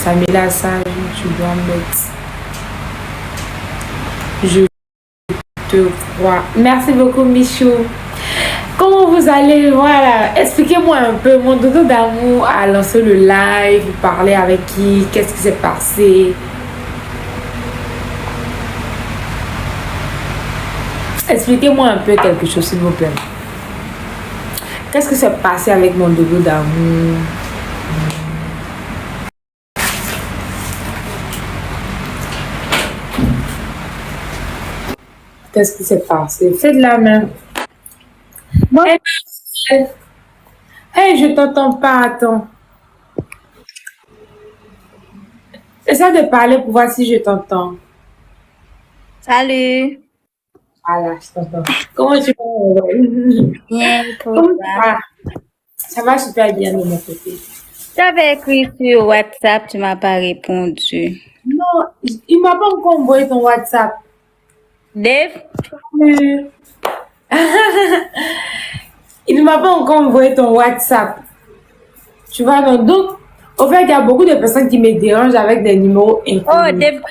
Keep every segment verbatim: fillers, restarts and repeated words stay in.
Samila, ça, tu dois mettre. Je te vois. Merci beaucoup, Michou. Comment vous allez? Voilà. Expliquez-moi un peu. Mon doudou d'amour a lancé le live. Vous parlez avec qui? Qu'est-ce qui s'est passé? Expliquez-moi un peu quelque chose, s'il vous plaît. Qu'est-ce qui s'est passé avec mon doudou d'amour? Qu'est-ce qui s'est passé? Fais de la main. Bon. Hey, hey, je t'entends pas, attends. Essaie de parler pour voir si je t'entends. Salut. Voilà, je t'entends. Comment tu vas? Bien, comment ça va? Ça va super bien de mon côté. J'avais écrit sur WhatsApp, tu m'as pas répondu. Non, il m'a pas encore envoyé ton WhatsApp. Dave? Euh, il ne m'a pas encore envoyé ton WhatsApp. Tu vois, donc, donc, au fait, il y a beaucoup de personnes qui me dérangent avec des numéros inconnus. Oh, Dave,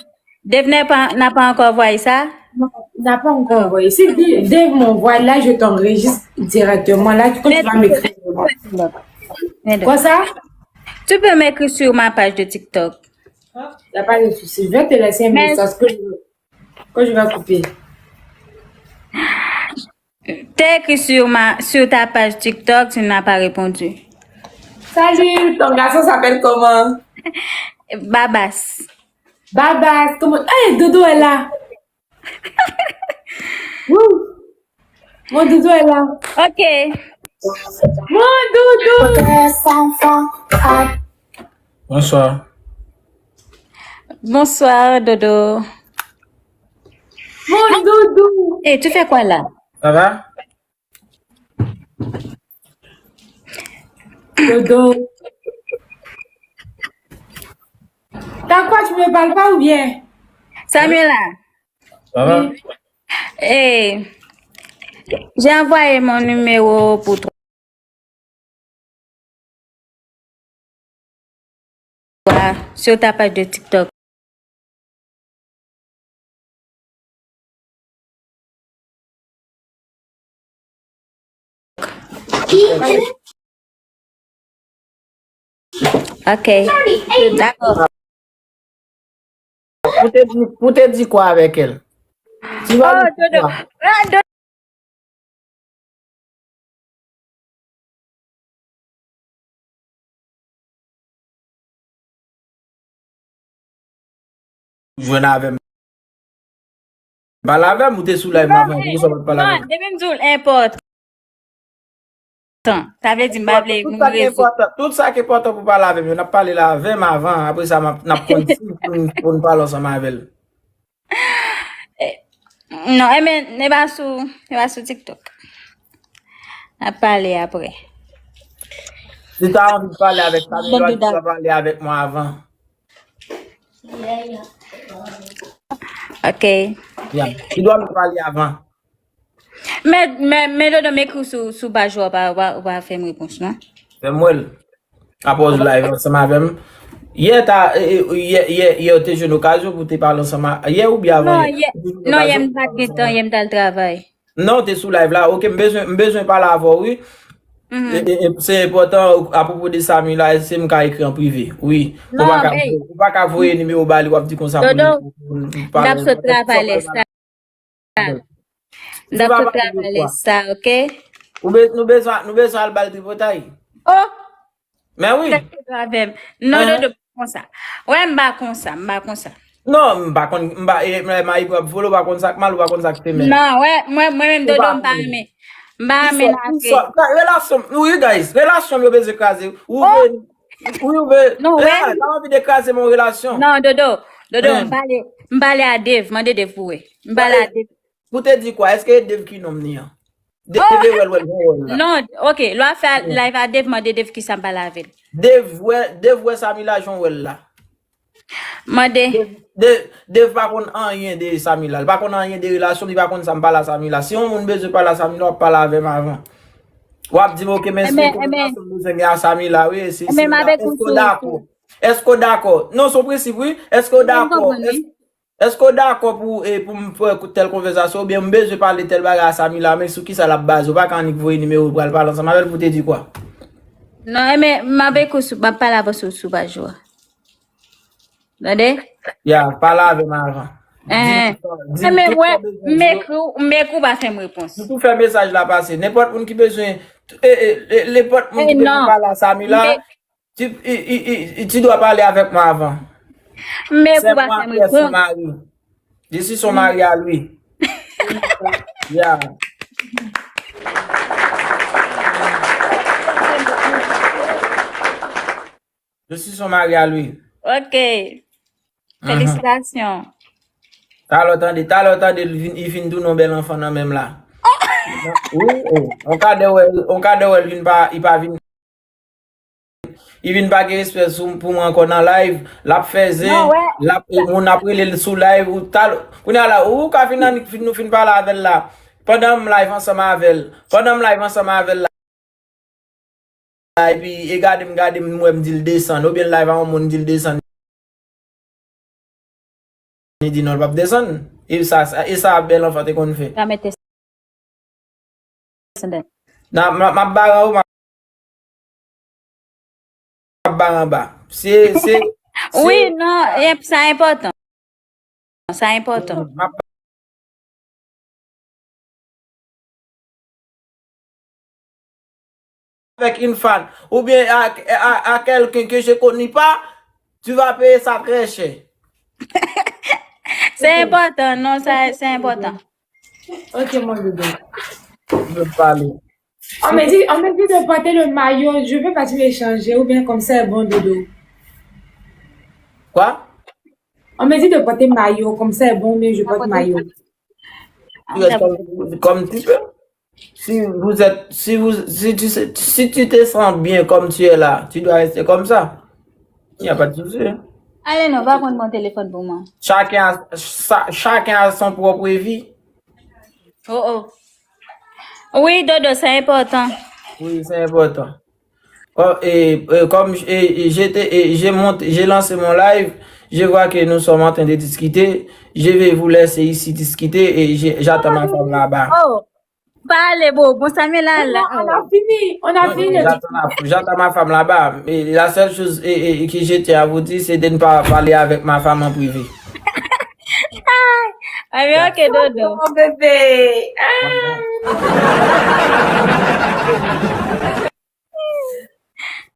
Dave n'a pas, n'a pas encore envoyé ça? Non, il n'a pas encore envoyé. Si Dave m'envoie, là, je t'enregistre directement. Là, quand tu vas m'écrire. Quoi ça? Tu peux m'écrire sur ma page de TikTok. Il n'y a pas de souci. Je vais te laisser un message que je, que je vais couper. T'as écrit sur ma, sur ta page TikTok, tu n'as pas répondu. Salut, ton garçon s'appelle comment? Babas. Babas, comment? Hey, Dodo est là. Wouh. Mon doudou est là. Ok. Mon doudou. Bonsoir. Bonsoir, Dodo. Mon doudou. Eh, tu fais quoi là? Ça va? Dodo. T'as quoi, tu me parles pas ou bien? Samuela. Ça va? Oui. Eh, j'ai envoyé mon numéro pour toi sur ta page de TikTok. Ok. Dakò. Pou te di, pou te di kwa avèk el? Ti va di kwa? Jwenn avè m. Pale avè m, ou te sou live la avan, poukisa w pa t pale avè m? Depi m di w l enpòtan, sa vle di m pa vle moun rezo. Tout sa ki enpòtan pou pale avè m yo, n ap pale la avè m avan, apre sa n ap konn si pou n pale ansanm avè l. Non, e men, e pa sou, e pa sou TikTok. N ap pale apre. Si ta anvi pale avèk Samuela, ou ta pale avèk mwen avan. Ok. Ya, ou dwe pale avan. Men, men, men Dodo, m ekri sou, sou paj ou, ou pa, ou pa, ou pa fè m repons, non? Fè m wè l. Apre w live ansanm avè m. Yè, ta, e, e, yè, yè, yè, ou te jwenn okazyon pou te pale ansanm a, yè oubyen avan yè? Non, yè, non, yè m pa t gen tan, yè m t al travay. Non, ou te sou live la. Ok, m bezwen, m bezwen pale avè w, wi. E, e, e, se enpòtan, apwopo de Samuela, èske m ka ekri an prive? Wi. Ou pa ka, ou pa ka voye nimewo ba li, w ap di konsa pou li, pou, pou, pou pale. N ap sot travay lè sa. N ap sot travay lè sa, ok? Ou be-, nou bezwen, nou bezwen al ba l tripotay. Oh! Men wi. Avè m. Non, Dodo, pa konsa. Wè, m pa konsa, m pa konsa. Non, m pa konn, m pa, e, m, m, Mayigo ap vole, ou pa konn sa k mal, ou pa konn sa k te mal. Non, wè, mwen, mwen menm, Dodo, m pa renmen. M pa renmen lage. Relasyon, wi, guys, relasyon yo bezwen kraze. Ou vle, wi, ou vle. Non, wè. Sa anvi de kraze mon relasyon. Non, Dodo, Dodo, m pale, m pale a Dave, mande Dave pou wè. M pale a Dave. Pou te di kwa? Èske e Dave ki nonm li an? Dave wè l, wè l jwe wòl la. Non, ok, lè w ap fè live a Dave, mande Dave kisa m pale avè l. Dave wè, Dave wè Samuela jwe wòl la. Mande. Dave, Dave, Dave pa konn anyen de Samuela. Li pa konn anyen de relasyon, li pa konn sa m pale a Samuela. Si yon moun bezwen pale a Samuela, w ap pale avè m avan. W ap di m, ok, men se kominikasyon m bezwen gen a Samuela, wi, si, si, èske w dakò? Èske w dakò? Non, se yon prensip, wi. Èske w dakò? Èske w dakò pou, e, pou m fè tèl konvèsasyon, oubyen m bezwen pale tèl bagay a Samila, men sou kisa l ap baze? Ou pa ka annik voye nimewo w pral pale ansanm avè l pou te di kwa? Non, e, men, m ap ekout sou, m ap pale avè w sou, sou paj ou a. Tande? Ya, pale avè m avan. Di, di, men wè, m ekri w, m ekri w, pa fè m repons. M tou fè mesaj la pase. Nenpòt moun ki bezwen, e, e, e, nenpòt moun ki bezwen pale a Samila, tu, i, i, i, i, tu dois parler avec moi avant. M ekri w, pa fè m repons. C'est moi qui est son mari. Je suis son mari à lui. Yeah. Je suis son mari à lui. Ok. Felisitasyon. Talè w tande, talè w tande, li vin, li vin tounen yon bèl anfan nan men m la. Wi, oh. On ka dè wè, on ka dè wè, li vin pa, li pa vin. Li vin pa gen respè sou, pou mwen ankò nan live. L ap fè zen, l ap, moun ap rele l sou live. Ou tal, kounye a la, ou ka fin annik fin, nou fin pale avè l la. Pandan m live ansanm avè l, pandan m live ansanm avè l la, epi e gade m, gade m, m wè m di l desann, oubyen l live a yon moun di l desann, li di non, l p ap desann. E sa, sa, e sa bèl anfan te konn fè. Nan, m, m ap bare anwo, m ap bare anba. Se, se, se. Wi, non, e, sa enpòtan. Sa enpòtan. M ap avec une fan, ou bien à, à, à quelqu'un que je connais pas, tu vas payer ça très cher. Se enpòtan, non, sa, se enpòtan. Ok, mon doudou. Je veux parler. On me dit, on me dit de porter le maillot, je veux pas tu échanger, ou bien comme ça est bon, doudou. Quoi? On me dit de porter maillot, comme ça est bon, mais je porte maillot. Tu restes comme, comme tu peux. Si vous êtes, si vous, si tu sais, si tu te sens bien comme tu es là, tu dois rester comme ça. Il n'y a pas de souci. Ale non, pa pran bon telefòn pou mwen. Chacun a, sa, chacun a son propre vie. Oh, oh. Wi, Dodo, se enpòtan. Wi, se enpòtan. Oh, et, euh, comme j-, et, et j'étais, et j'ai monté, j'ai lancé mon live, je vois que nous sommes en train de discuter. Je vais vous laisser ici discuter et j'ai, j'attends ma femme là-bas. Oh, pa ale, bro. Bon, sa men la, la. On a fini. On a fini. J'attends ma, j'attends ma femme là-bas. Et la seule chose, et, et, que je tiens à vous dire, c'est de ne pas parler avec ma femme en privé. Ay, men ok, Dodo. Mon bébé. Ah.